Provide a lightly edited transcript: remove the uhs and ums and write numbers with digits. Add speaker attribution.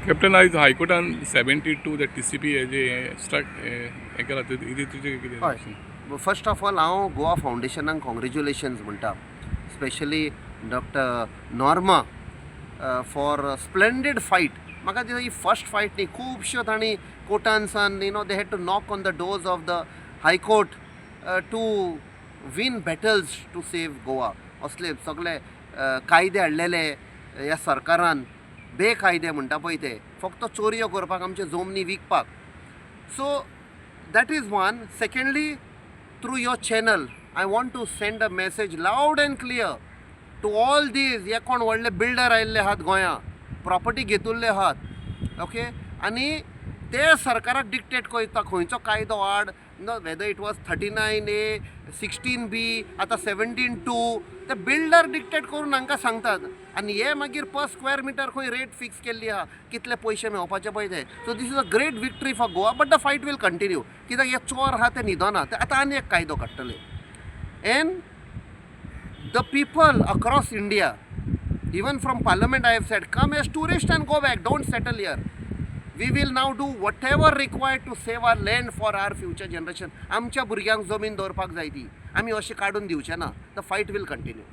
Speaker 1: Captain, आयज हायकोर्टान 72 the TCP हेजे strike हें केलां, ते तुजें कितें?
Speaker 2: हय, फर्स्ट ऑफ ऑल हांव गोवा फावंडेशनाक कॉंग्रेच्युलेशन्स म्हणटा, specially Doctor Norma for splendid fight. म्हाका दिसता ही फर्स्ट फायट न्ही. खुबश्यो तांणी कोर्टान they had to knock on the doors of the High Court to win battles to save Goa. असले सगळे कायदे हाडलेले ह्या सरकारान, बेकायदे म्हणटा पळय ते, फक्त चोरयो करपाक, आमचे जमनी विकपाक. So that is one. Secondly, through your channel I want to send a message loud and clear to all these हे कोण व्हडले बिल्डर आयिल्ले आहात, गोंयां प्रॉपर्टी घेतुल्ले आहात, ओके, आनी ते सरकाराक डिक्टेट करता खंयचो कायदो हाड, न whether it was 39A, 16B, आतां 17(2), ते बिल्डर डिक्टेट करून हांकां सांगतात आनी हे मागीर पर स्क्वेअर मिटर खंय रेट फिक्स केल्ली आहा, कितले पयशे मेळपाचे पळय ते. So this is a great victory for Goa, but the fight will continue, कित्याक हे चोर आहा ते न्हिदना. ते आतां आनी एक कायदो काडटले. And the people across India, even from Parliament, I have said, come as tourist and go back, don't settle here. We will now do whatever required to save our land for our future generation. आमच्या भुरग्यांक जमीन दवरपाक जाय ती आमी अशें काडून दिवचे ना. The fight will continue.